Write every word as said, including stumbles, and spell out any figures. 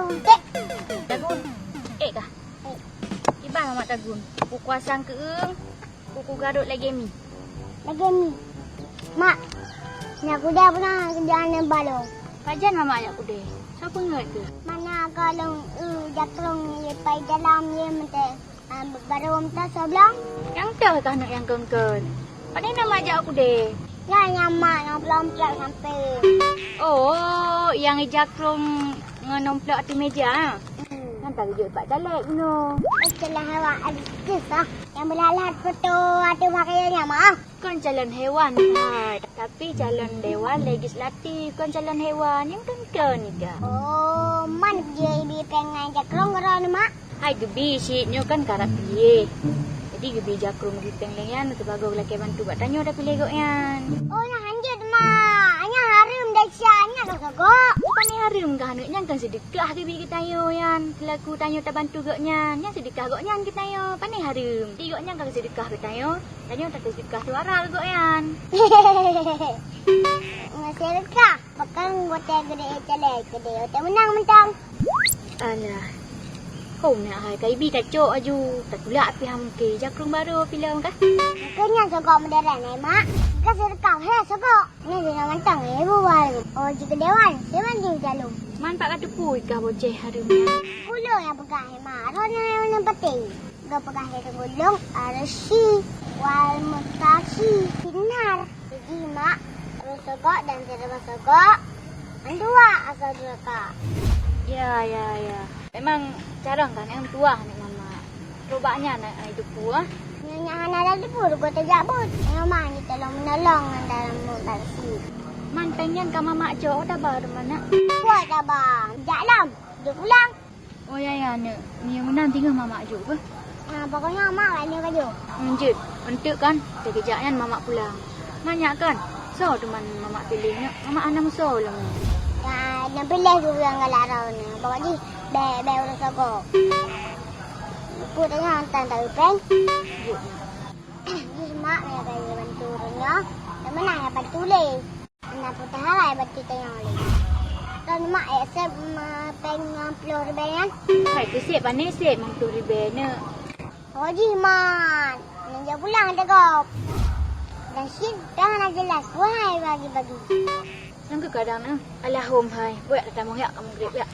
Kek. Dagun. Eh kah? Kiban Mamak Dagun. Kukuasang keueung, kuku garot lagèe mi. Lagèe mi. Mak, nyak kudeh pernah keujah aneuk balong. Pajan Mamak nyak kudeh? Soe peungeut keuh? Mana kalong, eh, jakrong, ye pai dalam, ye mete. Ah, baru minta soblong. Nyang toh kah aneuk nyang kongkon? Pane na majak kudeh? Nyan nyang mak nyang peulom-peulom sampé. Oh, nyang ija krong ngon nomplok ateueh meja, ha? Hmm. Nyan ka geujok bak caleg bunoe. Oh, calon hewan artis, ah. Nyang beulalat foto ateueh pakaian nyan, mak. Kon calon hewan, hai. Tapi calon dewan legislatif, kon calon hewan. Nyang kongkon ija. Oh, man jih ibi péng ngon jakrong keudroe, mak? Hai geubi, cit nyoe kan karab piléh. Jadi geubi jakrong geubi péng lé nyan sibagoe lakèe bantu bak tanyoe tapiléh gobnyan. Oh, nyan hanjeuet, mak. Nyan hareuem desya, nyan ka sogok. Pane hareuem kah aneuk, nyan kan seudeukah geubi keu tanyoe nyan. Seulaku tanyoe tabantu gobnyan, nyan seudeukah gobnyan keu tanyoe. Pane hareuem. Jadi gobnyan ka seudeukah keu tanyoe, tanyoe taseudeukah suara keu gobnyan. Ngon seudeukah. Pakon watèe geude caleg, geude watèe meunang mantong. Alah. Kong nyak hai, ka ibi tacok aju, tatulak pih hamke, jakrong barô pilong kah? Keu nyan sogok meuderet, hai mak. Ka seudeukah, he, sogok. Nyan jinoe mantong, he, buwai. Oh, jih keu dewan, dewan jih jalong. Man pat ka teupeu kah boceh hareuem nyan? Ulôn nyang peugah, he, mak. Roh nyan nyang patéh. Geupeugah lé teunggulong, Arsi, Wal Mutasi, Sinar. Jadi, mak, rôh sogok dan sireuboh sogok, mandua asai duraka. Ya, ya, ya. Memang carông kan nyang tuah aneuk mamak. Rubak nyan aneuk teupeu ah. Nyoe nyan hana laju teupeu, rugoe teujak buet. Nyoe mak nyoe tolong meunolong ngon dalam muet Arsi. Man péng nyan ka mamak cok, taba teuma nak. Kuat taba. Jak lom. Jok pulang. Oh ya, ya, aneuk. Meunyoe meunan teungoh mamak jok beuh. Ah, pokoknya mak lagèe nyoe ka jok. Lanjut. Eunteuk kan, teukeujak nyan mamak pulang. Nyan nyak kan, soe teuma mamak piléh nyoe? Mamak hana meusoe lom. Ya, nyang piléh geuh nyang galak droeneuh. Pokok jih, bèk, bèk ureueng sogok. Peue tanyoe hantom taeu péng. Jok. Jih mak, ya, bantu ureueng nyoe. Nyang meunan ya bantu lé. Hana peue teuhara bak tanyoe lé. Kon mak ék sép, ma, péng limong ploh ribèe nyan? Hai, teusép, pane sép limong ploh ribèe nyoe. Oh, jih man. Nyan jak pulang teugob. Dan cit ka hana jeulaih, wahai bagi-bagi. Nyang keu kadang na. Alah hom hai. Buet tatamong yak kamoe grep yak.